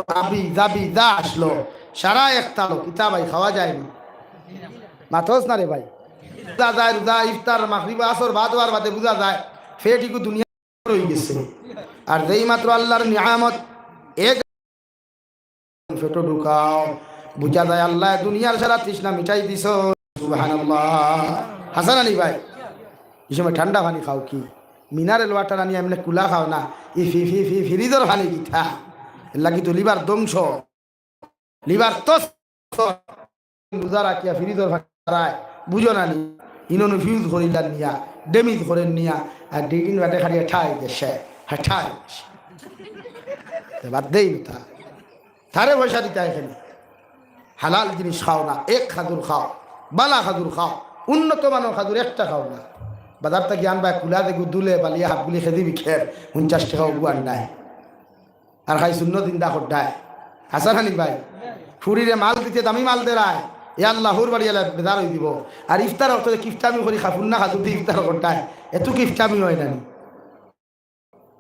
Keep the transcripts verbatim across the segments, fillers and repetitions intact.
হাবি জাবি যা আসলো, সারা এক তালো। কিতা ভাই, খাওয়া যায়নি? মাতস না রে ভাই। রোজা যায়, রোজা, ইফতার, মাগরিব, আসর বাদ অওয়ার বাদে বুঝা যায় পেট ইগু দুনিয়া রই গেছে। আর যেই মাত্র আল্লাহর নিয়ামত এক পেটো ঢুকাও, বুঝা যায় আল্লায় দুনিয়ার সারা তৃষ্ণা মিটাই দিছইন। সুবহানাল্লাহ। হাসান আলী ভাই, ই সময় ঠান্ডা পানি খাও কি? মিনারেল ওয়াটার আনি এমনে কুলা খাও না, ই ফি-, ফি-, ফি-, ফ্রিজর পানি কিতা? এর লাগি তো লিভার ধ্বংস, লিভার তো রোজা রাখিয়া ফ্রিজর পানি খারায়, বুঝো না নি? ইনো ফিউজ করিলার নিয়া, ড্যামেজ করের নিয়া, আর দুই দিন বাদে খালি ঠাই দেশে, হ্যাঁ, ঠাই দেশে। তে বাদ দেই না তা। তারে পয়সা দিতা অয় কেনে? হালাল জিনিস খাও না, এক খাজুর খাও, বালা খাজুর খাও, উন্নত মানর খাজুর একটা খাও না। বাজার থাকি আনবায় কুলা দেখু দুলে বালিয়া হাফগুলি খেদি বিকের, পঞ্চাশ টেকা অগু আন্ডায়। আর খাই শূন্য জিন্দা করডায়। হাসান আলী ভাই, ফুড়িরে মাল দিতে দামি মাল দেরায়, এ আল্লাহ, হুর বাড়ি আলা বেজার অই দিব। আর ইফতার অক্ত কিফটামি করি খাফুন না খাজুর দি ইফতার করডায়, এত কিফটামি অয় না নি?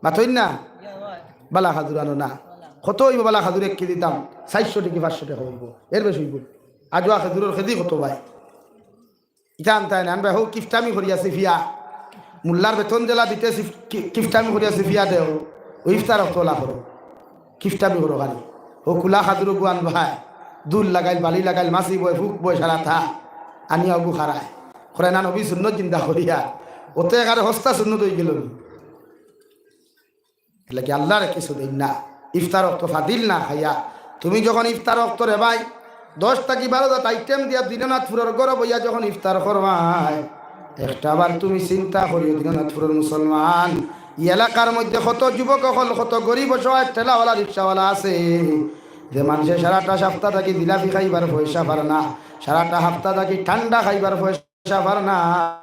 মাতইন না? বালা খাজুর আনো না। কত অইব বালা খাজুর এক কেজি দাম? চাইরশো টেকা, পাঁচশো টেকা অইব, এর বেশি অইব? আজোয়া খাজুরর কেজি কত ভাই? ইতা আনতায় না, আনবায় হউ কিফটামি করিয়া ছিফিয়া। মোল্লার বেতন যেলা দিতে ছিফ-, কি-, কিফটামি করিয়া ছিফিয়া দেও, অউ ইফতার অক্ত অলা করো। কিফটামি করো খালি। হউ কুলা খাজুর অগু আনবায়, দুল লাগাইল, বালি লাগাইল, মাছি বয়, ফুক বয়, সারা তা। আনিয়া অগু খারায়। করে না নবী সুন্নত জিন্দা করিয়া। অতে একারে হস্তা সুন্নত অই গেল নি। এর লাগি আল্লারে কিছু দেইন না। ইফতার অক্ত ফাদিল না খাইয়া, তুমি যখন ইফতার অক্ত রে ভাই, দশ থাকি বারো জাত আইটেম দিয়া দিননাথ ফুরর ঘরো বইয়া যখন ইফতার করবায়, একটা বার তুমি চিন্তা করিও দিননাথ ফুরর মুসলমান, ই এলাকার মধ্যে কত যুবক অকল, কত গরিব অসহায় ঠেলাওয়ালা রিক্সাওয়ালা আছে, যে মানষে সারাটা হাপ্তা থাকি জিলাপি খাইবার পয়সা পার না, সারাটা হাপ্তা থাকি ঠান্ডা খাইবার পয়সা পার না।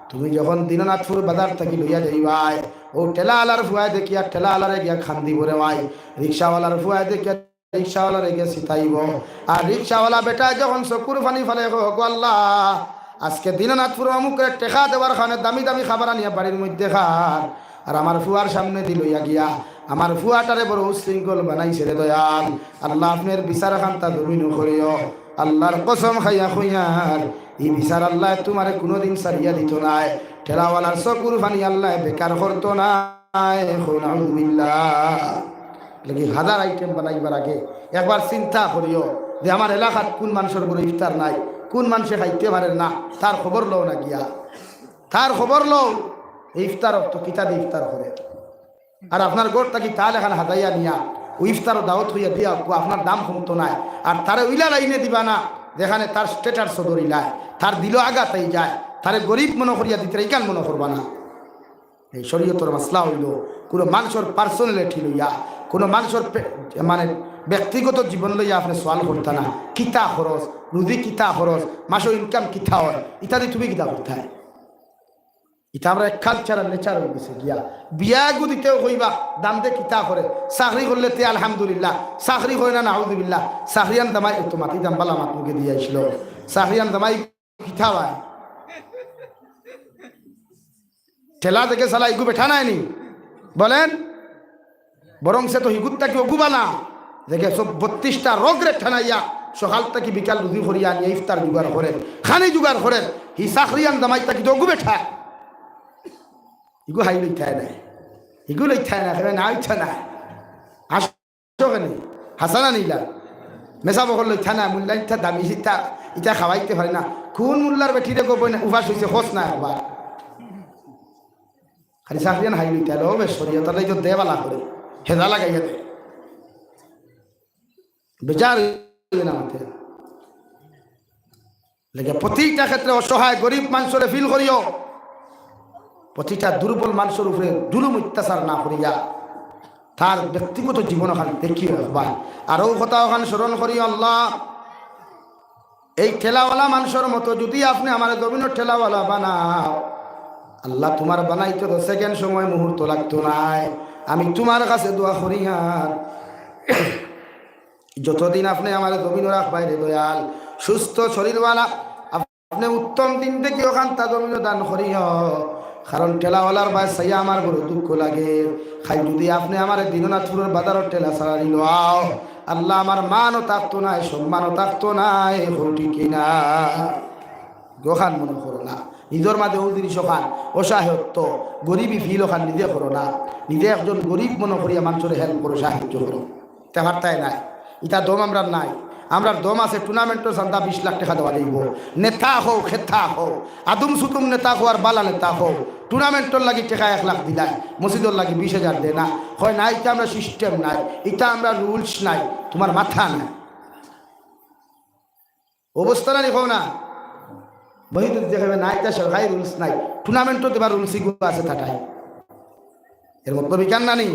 তুমি যখন দিননাথপুর বাজার থাকি লইয়া যাইবায়, অউ ঠেলাআলার ফুয়ায় দেখিয়া ঠেলাআলারে গিয়া কান্দিবো রে ভাই, রিক্সাওয়ালার ফুয়ায় দেখিয়া রিক্সাওয়ালারে গিয়া ছিতাইবো। আর রিক্সাওয়ালা বেটায় যখন চকুর পানি ফালে, কয়, "ওগো আল্লাহ, আজকে দিননাথপুর অমুকরে টেকা দেওয়ার কারণে দামি দামি খাবার আনিয়া বাড়ির মধ্যে খার, আর আমার ফুয়ার সামনেদি লইয়া গিয়া আমার ফুয়াটারে বড় উশৃঙ্খল বানাইছে রে দয়াল। আল্লাহ, আপনার বিচার খান্তা জমিনো করিও।" আল্লাহর কসম খাইয়া কইয়ার, ই বিচার আল্লায় তুমারে কুনুদিন ছাড়িয়া দিতো নায়। ঠেলাওয়ালার চকুর পানি আল্লায় বেকার করতো নায়। কও নাউজুবিল্লাহ। লাগি হাজার আইটেম বানাইবার আগে একবার চিন্তা করিও যে আমার এলাকাত কুন মানষর ঘরো ইফতার নাই, কুন মানষে খাইতে পারের না, তার খবর লও না গিয়া, তার খবর লও। এই ইফতার অক্ত কিতা দি ইফতার করে? আর আপনার ঘর থাকি তাল এখান হাজাইয়া নিয়া অউ ইফতারো দাওয়াত করিয়া দিয়া অউক্কা, আপনার দাম কমতো নায়। আর তারে অইলা লাইনে দিবা না, যেখানে তার status ও ধরিলায়, তার দিলো আঘাত অই যায়, তারে গরিব মনো করিয়া দিতরা, ইখান মনো করবা না। এই শরীয়তর মাসলা অইলো, কুনু মানষর personality লইয়া, কুনু মানষর পে-, মানে ব্যক্তিগত জীবন লইয়া আপনে সওয়াল করতা না। কিতা খরচ, রুজি কিতা খরচ, মাসো income কিতা অয়, ইতা দি তুমি কিতা করতায়? ইতা আমরার culture আর nature অই গেছে গিয়া। বিয়া গু দিতেও কইবা, দাম দে কিতা করে, চাকরি করলে তে আলহামদুলিল্লাহ, চাকরি করে না নাউজুবিল্লাহ। চাকরিয়ান দামাই, অউ তো মাতি দাম বালা মাত মুখে দিয়া আইছিল। চাকরিয়ান দামাই কিতা ভাই? ঠেলা দেখে চালা ইগু বেটা নায় নি? বলেন। বরং সে তো হিগুর থাকি অগু বালা। দেখে সব বত্রিশটা রগরে ঠানাইয়া সকাল থাকি বিকাল রুজি করিয়া আনিয়া ইফতার জোগাড় করের, খানি জোগাড় করের। হি চাকরিয়ান দামাই থাকি তো অগু বেটা। ইগু হাই লইতায় নায়। ইগু লইতায় নায়, কইবে না, ইচ্ছা নায়। আসো কেনে? হাসান আনিলা। মেসা বকল লইতা না, মোল্লা ইতা দামি ইতা, ইতা খাওয়াইতে পারে না। কুন মোল্লার বেটিরে গো বইন উপাস অইছে, খোঁজ নাই আবার। খালি চাকরিয়ান হাই লইতা, লো বে শরীয়ত আল্লাহ ইজ্জত দে বালা করে। হেদা লাগাইয়া দে। বেজার অইবে না মাতে। লেগে প্রতিটা ক্ষেত্রে অসহায় গরিব মানষরে feel করিও। প্রতিটা দুর্বল মানষর উপরে জুলুম অত্যাচার না করিয়া তার ব্যক্তিগত জীবন খান দেখিও একবার। আর অউ কথা অখান স্মরণ করিও, আল্লাহ, এই ঠেলাওয়ালা মানষর মতো যদি আপনে আমারে জমিনো ঠেলাওয়ালা বানাও, আল্লাহ, তুমার বানাইতে তো second সময় মুহূর্ত লাগতো নায়। আমি তুমার কাছে দোয়া করিয়ার, যতদিন আপনে আমারে জমিনো রাখবায় রে দয়াল, সুস্থ শরীরওয়ালা, আপনে উত্তম দিন দেখি অখানতা জমিনো দান করিও। কারণ ঠেলাওয়ালার বায় চাইয়া আমার বড় দুঃখ লাগে। খালি যদি আপনে আমারে দীননাথপুরর বাজারর ঠেলা ছাড়ানি লওয়াও, আল্লাহ, আমার মানও থাকতো নায়, সম্মানও থাকতো নায়, কও ঠিক কিনা? অখান মনো করো না, নিজর মাঝে অউ জিনিস অখান, অসহায়ত্ব, গরিবি feel অখান নিজে করো না। নিজে একজন গরিব মনো করিয়া মানষরে help করো, সাহায্য করো। তে পারতায় নায়। ইতা দম আমরার নাই। আমরার দম আছে, tournament-ও চান্দা বিশ লাখ টেকা দেওয়া যাইবো। নেতা হও, খেতা হও, আদুম সুতুম নেতা হও আর বালা নেতা হও, tournament-র লাগি টেকা এক লাখ দিলায়, মসজিদর লাগি বিশ হাজার দেয় না। কয় না, ইতা আমরার system নাই, ইতা আমরার rules নাই, তুমার মাথা নাই। অবস্থা নানি কও না? বহিত দেখাইবে না, ইতা সরকারি rules নাই, tournament-ও দেবার rules ইগু আছে তাটাই। এর মতলব ইখান নানি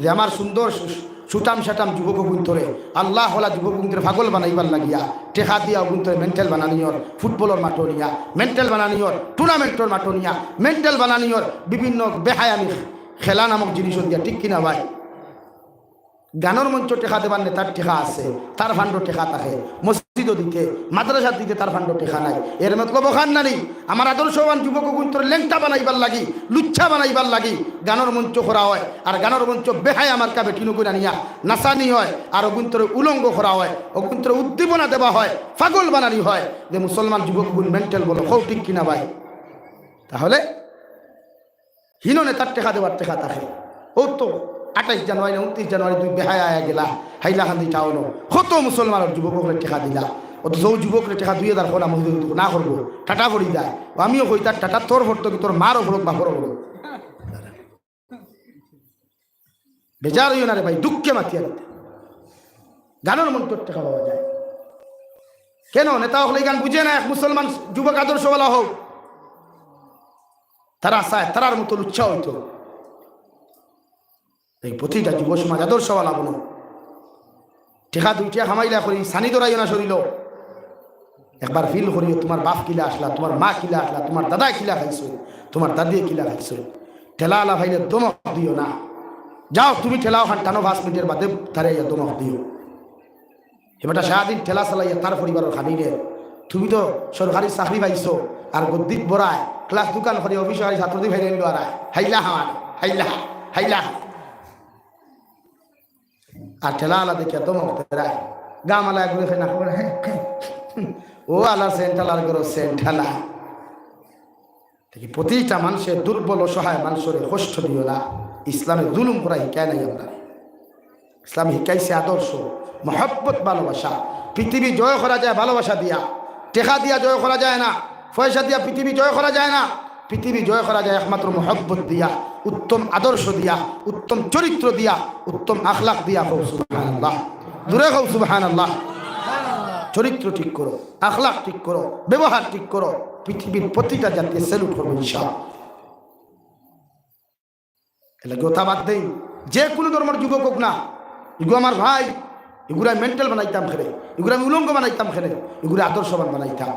যে আমার সুন্দর সু-, সুটাম সাটাম যুবক অগুইন্তরে, আল্লাহ ওয়ালা যুবক অগুইন্তরে পাগল বানাইবার লাগিয়া, টেকা দিয়া অগুইন্তরে mental বানানিয়র, ফুটবলর মাঠো নিয়া mental বানানিয়র, tournament-র মাঠো নিয়া mental বানানিয়র, বিভিন্ন বেহায়ামি খেলা নামক জিনিস দিয়া, ঠিক কিনা ভাই? গানর মঞ্চ টেকা দেবার নেতার টেকা আছে, তার fund-ও টেকা থাকে, মসজিদও দিতে, মাদ্রাসা দিতে তার fund-ও টেকা নাই। এর মতলব অখান নানি, আমার আদর্শবান যুবক অগুইন্তরে লেংটা বানাইবার লাগি, লুচ্চা বানাইবার লাগি গানর মঞ্চ করা অয়, আর গানর মঞ্চ বেহায়া মার্কা বেটিন অগুরে আনিয়া নাচানি অয়, আর অগুইন্তরে উলঙ্গ করা অয়, অগুইন্তরে উদ্দীপনা দেওয়া অয়, পাগল বানানি অয়, যে মুসলমান যুবক অগুইন mental বলো, কও ঠিক কিনা ভাই? তাহলে হিনো নেতার টেকা দেবার টেকা থাকে। অউ তো আঠাইশ জানুয়ারি না ঊনত্রিশ জানুয়ারি দুই বেহায়া আয়া গেলা হাইলাকান্দি টাউনো, কত মুসলমানর যুবক অকলে টেকা দিলা, অথচ অউ যুবকরে টেকা দুই হাজার কইলা মসজিদো না করবো, টাটা পড়ি যায়। অউ আমিও কইতাম, টাটা তোর পড়তো কি, তোর মারও পড়ুক, বাপরও পড়ুক। বেজার অইও না রে ভাই, দুঃখে মাতিয়া দিতে। গানর মঞ্চর টেকা পাওয়া যায়। কেন নেতা অকলে ইখান বুঝে না? এক মুসলমান যুবক আদর্শওয়ালা হউক, তারা চায় তারার মতো লুচ্চা অইতো। এই প্রতিটা যুব সমাজ আদর্শওয়ালা বনো। টেকা দুই টেকা কামাইলা করি, ছানি ধরাইও না শরীলো। একবার feel করিও, তুমার বাপ কিলা আছলা, তুমার মা কিলা আছলা, তুমার দাদায় কিলা খাইছইন, তুমার দাদিয়ে কিলা খাইছইন। ঠেলাআলা পাইলে ধমক দিও না। যাও, তুমি ঠেলা অখান টানো, পাঁচ মিনিটর বাদে তারে আইয়া ধমক দিও। হে বেটা, সারাদিন ঠেলা চালাইয়া তার পরিবারর খানি রে। তুমি তো সরকারি চাকরি পাইছো, আর গদ্দিত বড়ায়, ক্লাস দোকান করি অফিসো আই ছাত্রদি ফাইনাইন লোয়ারায়। হাইলা হাওয়ান, হাইলা, হাইলা। আর ঠেলাআলা দেখিয়া ধমক দেরায়। গামালায় ঘুরে খায় না, করে, হ্যাঁ, হ্যাঁ। ও আলা সেন্টালার করো, সেন্টালা। দেখি, প্রতিটা মানুষের দুর্বল, অসহায় মানুষরে কষ্ট দিও না। ইসলামে জুলুম করা হিকায় নাই আমরারে। ইসলামে হিকাইছে আদর্শ, মহব্বত, ভালোবাসা। পৃথিবী জয় করা যায় ভালোবাসা দিয়া, টেকা দিয়া জয় করা যায় না, পয়সা দিয়া পৃথিবী জয় করা যায় না। পৃথিবী জয় করা যায় একমাত্র মহব্বত দিয়া, উত্তম আদর্শ দিয়া, উত্তম চরিত্র দিয়া, উত্তম আখলাক দিয়া। কও সুবহানাল্লাহ, জোরে কও সুবহানাল্লাহ। চরিত্র ঠিক করো, আখলাক ঠিক করো, ব্যবহার ঠিক করো, পৃথিবীর প্রতিটা জাতিয়ে salute করবো ইনশাআল্লাহ। এর লাগি অতা বাদ দেই, যে কুনু ধর্মর যুবক অউক না, ইগু আমার ভাই, ইগুরে mental বানাইতাম কেনে, ইগুরে আমি উলঙ্গ বানাইতাম কেনে, ইগুরে আদর্শবান বানাইতাম।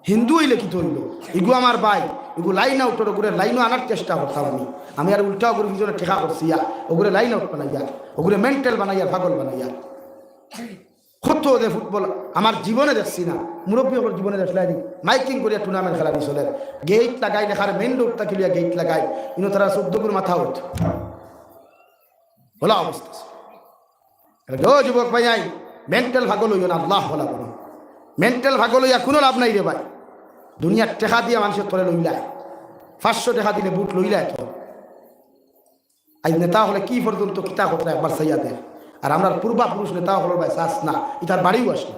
হিন্দু অইলে কিতা অইলো? ইগু আমার ভাই, ইগু line outর, অগুরে lineও আনার চেষ্টা করতাম আমি। আমি আর উল্টা অগুর পিছনে টেকা খরচিয়া, অগুরে line out বানাইয়া, অগুরে mental বানাইয়া, পাগল বানাইয়া। কত যে ফুটবল আমার জীবনে দেখছি না, মুরব্বি অকলর জীবনে দেখলায়নি, miking করিয়া tournament খেলানি চলের। Gate লাগাইন, এখানে main road থাকি লইয়া gate লাগাইন, ইনো তারা চৌদ্দ গুর মাথা উঠ। অলা অবস্থা। আরে ও যুবক ভাইয়াইন, mental পাগল অইও না, আল্লাহ ওয়ালা বনো। Mental পাগল অইয়া কুনু লাভ নাই রে ভাই। দুনিয়ার টেকা দিয়া মানষে তোরে লইলায়, পাঁচশো টেকা দিলে বুট লইলায় তো। আইজ নেতা অকলে কি পর্যন্ত কিতা কররা একবার চাইয়া দেখ। আর আমরার পূর্বাপুরুষ নেতা অকলর বায় চাস না, ইতার বাড়িও আছলো,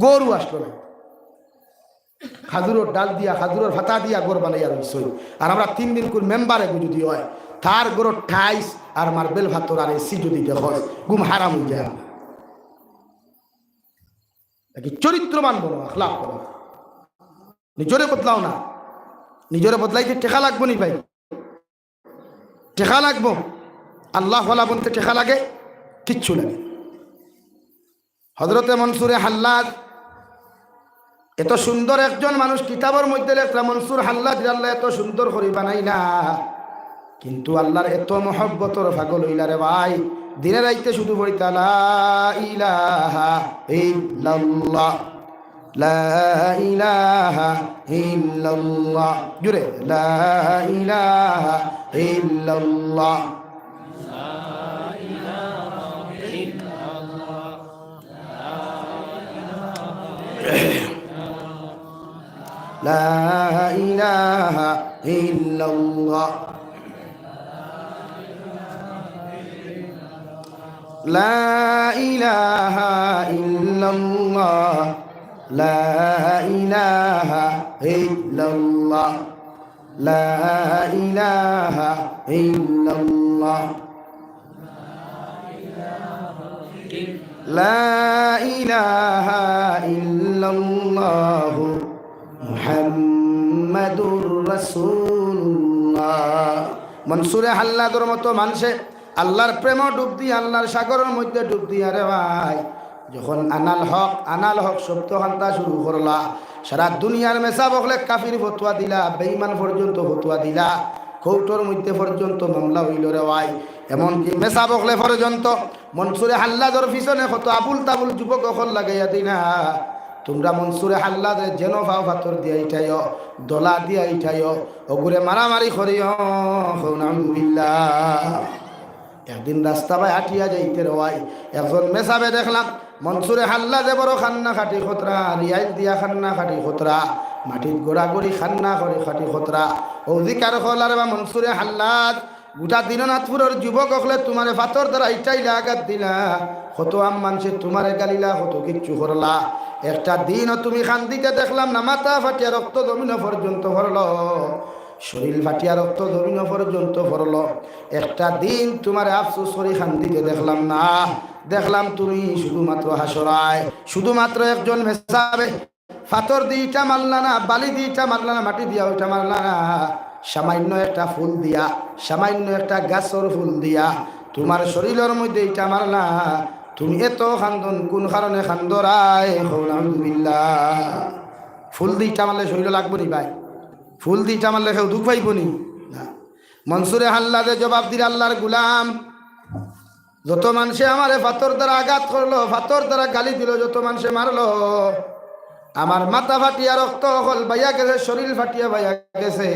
ঘরও আছলো না। খাজুরর ডাল দিয়া, খাজুরর পাতা দিয়া ঘর বানাইয়া রইছইন। আর আমরা তিন দিন কুর মেম্বার এগু যদি অয়, তার ঘরর tiles আর marble পাথর আর AC যদি দেখস, ঘুম হারাম অইযায়। দেখি চরিত্রবান বনো, আখলাক বনো। নিজরে বদলাও না, নিজরে বদলাইতে টেকা লাগবো নি ভাই? টেকা লাগবো। আল্লাহ ওয়ালা বনতে টেকা লাগে? কিচ্ছু লাগে। হজরতে মনসুরে হাল্লাজ এত সুন্দর একজন মানুষ, কিতাবর মধ্যে লেখরা মনসুর হাল্লাজরে আল্লায় এত সুন্দর করি বানাইলা, কিন্তু আল্লার এত মহব্বতর পাগল অইলা রে ভাই, দিনে রাইতে শুধু পড়িতা লা ইলাহা ইল্লাল্লাহ। لا إله إلا الله. জোরে, لا إله إلا الله. لا إله إلا الله. لا إله إلا الله. لا إله إلا الله. لا إله إلا الله. لا إله إلا الله محمد رسول الله. মনসুরে হাল্লাদর মতো মানষে আল্লার প্রেমো ডুব দিয়া, আল্লার সাগরর মধ্যে ডুব দিয়া রে ভাই, যখন আনাল হক, আনাল হক শব্দ খান্তা শুরু করলা, সারা দুনিয়ার মেসাব অকলে কাফির ফতুয়া দিলা, বেঈমান পর্যন্ত ফতুয়া দিলা, কোর্টর মধ্যে পর্যন্ত মামলা অইলো রে ভাই। এমনকি মেসাব অকলে পর্যন্ত মনসুরে হাল্লাদর পিছনে কত আবুল তাবুল যুবক অকল লাগাইয়া দিলা। তুমরা মনসুরে হাল্লাদরে যেনো পাও পাথর দিয়া ইটাইও, দলা দিয়া ইটাইও, অগুরে মারামারি করিও। কও নাউজুবিল্লাহ। একদিন রাস্তা বায় আটিয়া যাইতে রে ভাই, একজন মেসাবে দেখলা, মনসুরে হাল্লাদে বড় কান্না কাটি করতরা, রিয়াইল দিয়া কান্না কাটি করতরা, মাটিত গড়াগড়ি কান্না করি কাটি করতরা। অউ জিকার করলা রে বা মনসুরে হাল্লাদ, গোটা দিননাথপুরর যুবক অকলে তুমারে পাথর দ্বারা ইটাইলা, আঘাত দিলা, কত আম মানষে তুমারে গালিলা, কত কিচ্ছু করলা। একটা দিনও তুমি কান্দিতে দেখলাম না, মাথা ফাটিয়া রক্ত জমিনো পর্যন্ত পড়লো। শরীল ফাটিয়া রক্ত জমিনো পর্যন্ত পড়লো। একটা দিন তুমারে আফসোস করি কান্দিতে দেখলাম না। দেখলাম তুমি শুধুমাত্র হাসরায়, শুধুমাত্র একজন মেসাবে পাথর দি ইটা মারলা না, বালি দি ইটা মারলা না, মাটি দিয়া ইটা মারলা না, সামান্য একটা ফুল দিয়া, সামান্য একটা গাছর ফুল দিয়া তুমার শরীলর মধ্যে ইটা মারলা। তুমি এত কান্দন কুন কারণে কান্দরায়? কও নাউজুবিল্লাহ। ফুল দি ইটা মারলে শরীলো লাগবো নি ভাই? ফুল দি ইটা মারলে কেউ দুখ পাইবো নি? না। মনসুরে হাল্লাদে জবাব দিল, আল্লার গুলাম, যত মানষে আমারে পাথর দ্বারা আঘাত করলো, পাথর দ্বারা গালি দিলো, যত মানষে মারলো, আমার মাথা ফাটিয়া রক্ত অকল বাইয়া গেছে, শরীল ফাটিয়া বাইয়া গেছে।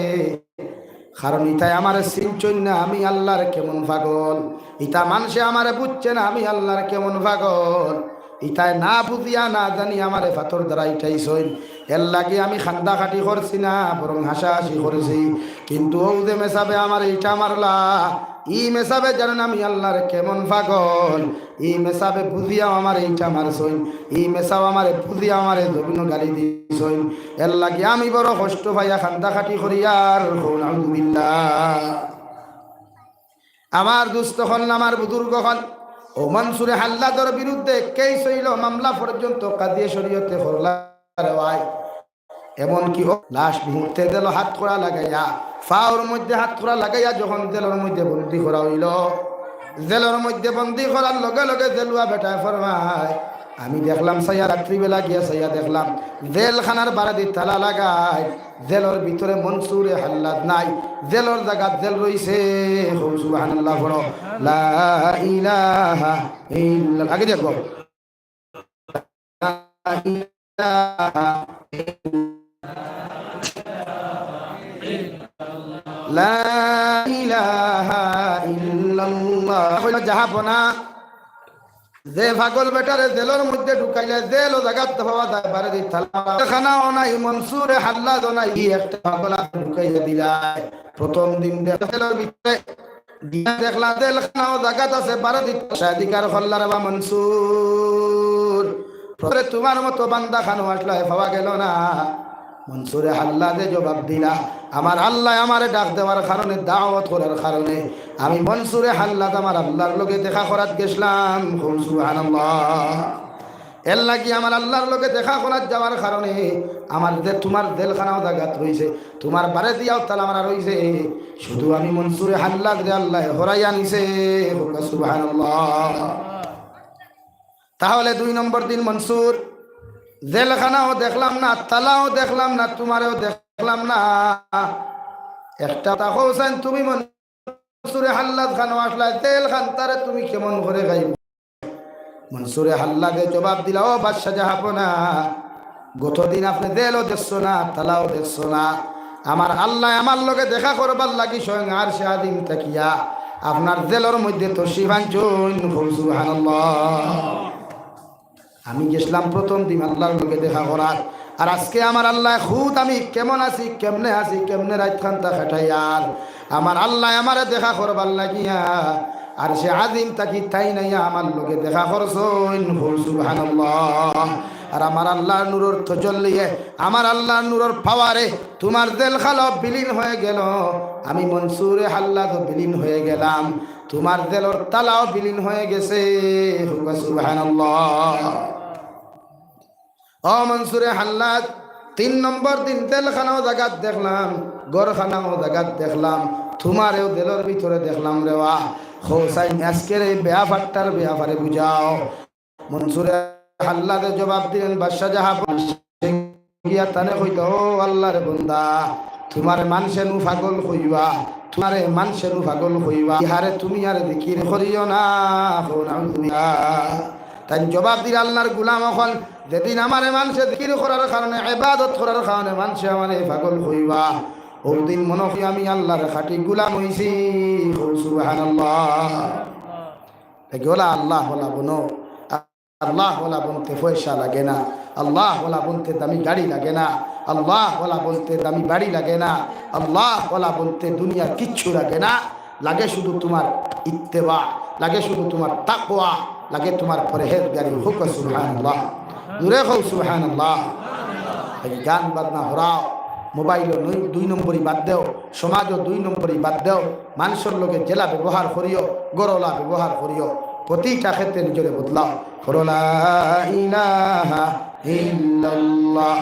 কারণ ইতায় আমারে চিনছইন না, আমি আল্লার কেমন পাগল। ইতা মানষে আমারে বুঝছে না, আমি আল্লার কেমন পাগল। ইতায় না বুঝিয়া না জানি আমারে পাথর দ্বারা ইটাইছইন। এর লাগি আমি কান্দা কাটি করছি না, বরং হাসাহাসি করছি। কিন্তু অউ যে মেসাবে আমারে ইটা মারলা, ই মেসাবে জানইন আমি আল্লার কেমন পাগল। ই মেসাবে বুঝিয়াও আমারে ইটা মারছইন, ই মেসাও আমারে বুঝিয়া আমারে জমিনো গালি দিছইন। এর লাগি আমি বড় কষ্ট পাইয়া কান্দা কাটি করিয়ার। কও নাউজুবিল্লাহ। আমার দুস্ত অকল, আমার বুজুর্গ অকল, অউ মনসুরে হাল্লাদর বিরুদ্ধে কেস অইলো, মামলা পর্যন্ত কাজিয়ে শরিয়তে করলা রে ভাই। এমনকি অউ লাশ মুহূর্তে জেলো হাতকড়া লাগাইয়া, পাওর মধ্যে হাতকড়া লাগাইয়া যখন জেলর মধ্যে বন্দি করা অইলো, জেলর মধ্যে বন্দি করার লগে লগে জেলুয়া বেটায় ফরমায়, আমি দেখলাম চাইয়া, রাত্রিবেলা গিয়া চাইয়া দেখলাম জেলখানার বারেদি তালা লাগাই, জেলর ভিতরে মনসুরে হাল্লাদ নাই, জেলর জাগাত জেল রইছে। কও সুবহানাল্লাহ পড়ো। লা ইলাহা ইল্লাল্লাহ। আগে দেখো। লা ইলাহা ইল্লাল্লাহ। লা ইলাহা ইল্লাল্লাহ। কইলো যাহা বনা, যে পাগল বেটারে জেলর মধ্যে ঢুকাইলে, জেলও জাগাত পাওয়া যায়, বারেদি তালা। খানাও নাই, মনসুরে হাল্লাদও নাই, ই একটা পাগল আছে ঢুকাইয়া দিলায়। প্রথম দিন দেখ-, জেলর ভিতরে গিয়া দেখলা জেলখানাও জাগাত আছে, বারেদি তালা। অধিকার করলা রে বা মনসুর। প্রথমে তুমার মতো বান্দা খানো আসলা, পাওয়া গেলো না। মনসুরে হাল্লাদে জবাব দিলা, আমার আল্লায় আমারে ডাক দেওয়ার কারণে, দাওয়াত করার কারণে আমি মনসুরে হাল্লাদ আমার আল্লার লগে দেখা করাত গেছলাম। কও সুবহানাল্লাহ। এর লাগি আমার আল্লার লগে দেখা করাত যাওয়ার কারণে আমার যে তুমার জেলখানাও জাগাত রইছে, তুমার বারেদিয়াও তালা মারা রইছে, শুধু আমি মনসুরে হাল্লাদরে আল্লায় হরাইয়া নিছে। কও সুবহানাল্লাহ। তাহলে দুই নম্বর দিন মনসুর, জেলখানাও দেখলাম না, তালাও দেখলাম না, তুমারেও দেখলাম না। একটা কথা কও চাইন, তুমি মনসুরে হাল্লাদ খানো আসলা, জেলখান তারে তুমি কেমন করে খাইবো? মনসুরে হাল্লাদে জবাব দিলা, ও বাদশা জাহাপনা, গতদিন আপনে জেলও দেখছো না, তালাও দেখছো না। আমার আল্লায় আমার লগে দেখা করবার লাগি স্বয়ং আরশে আজিম থাকিয়া আপনার জেলর মধ্যে তশরিফ আনছইন। কও সুবহানাল্লাহ। আমি গেছলাম প্রথম দিন আল্লার লগে দেখা করার, আর আজকে আমার আল্লায় খুদ আমি কেমন আছি, কেমনে আছি, কেমনে রাইতখানতা কাটাইয়ার, আমার আল্লায় আমারে দেখা করবার লাগিয়া আরশে আজিম থাকি তাইন আইয়া আমার লগে দেখা করছইন। কও সুবহানাল্লাহ। আর আমার আল্লার নূরর তজল্লিয়ে, আমার আল্লার নূরর পাওয়ারে তুমার জেলখানাও বিলীন হয়ে গেল, আমি মনসুরে হাল্লাদও বিলীন হয়ে গেলাম, তুমার জেলর তালাও বিলীন হয়ে গেছে। কও সুবহানাল্লাহ। ও মনসুরে হাল্লাদ, তিন নম্বর দিন জেলখানাও জাগাত দেখলাম, ঘরখানাও জাগাত দেখলাম, তুমারেও জেলর ভিতরে দেখলাম রে বা। কও চাইন আজকের এই বেয়াপারটার বেয়াপারে বুঝাও। মনসুরে হাল্লাদে জবাব দিলেন, বাদশা জাহাপনা, গিয়া তানে কইতা, ও আল্লার বন্দা, তুমারে মানষে নু পাগল কইবা, তুমারে মানষে নু পাগল কইবা, ইহারে তুমি আর জিকির করিও না। কও নাউজুবিল্লাহ। তাইন জবাব দিলা, আল্লার গুলাম অকল, যেদিন আমারে মানষে জিকির করার কারণে, ইবাদত করার কারণে মানষে আমারে পাগল কইবা, অউ দিন মনো করি আমি আল্লার খাঁটি গুলাম অইছি। কও সুবহানাল্লাহ। দেখি ওলা আল্লাহ ওলা বনো, আল্লাহ ওলা বনতে পয়সা লাগে না, আল্লাহ ওলা বনতে দামি গাড়ি লাগে না, আল্লাহ ওলা বনতে দামি বাড়ি লাগে না, আল্লাহ ওলা বনতে দুনিয়ার কিচ্ছু লাগে না। লাগে শুধু তুমার ইত্তেবা, লাগে শুধু তুমার তাকওয়া, লাগে তুমার পরহেজগারি। কও সুবহানাল্লাহ। জোরে কও সুবহানাল্লাহ। এই গান বাজনা হরাও, মোবাইলও নই-, দুই নম্বরি বাদ দেও, সমাজও দুই নম্বরি বাদ দেও, মানষর লগে যেলা ব্যবহার করিও, ঘরোলা ব্যবহার করিও, প্রতিটা ক্ষেত্রে নিজরে বদলাও। করো লা ইলাহা ইল্লাল্লাহ।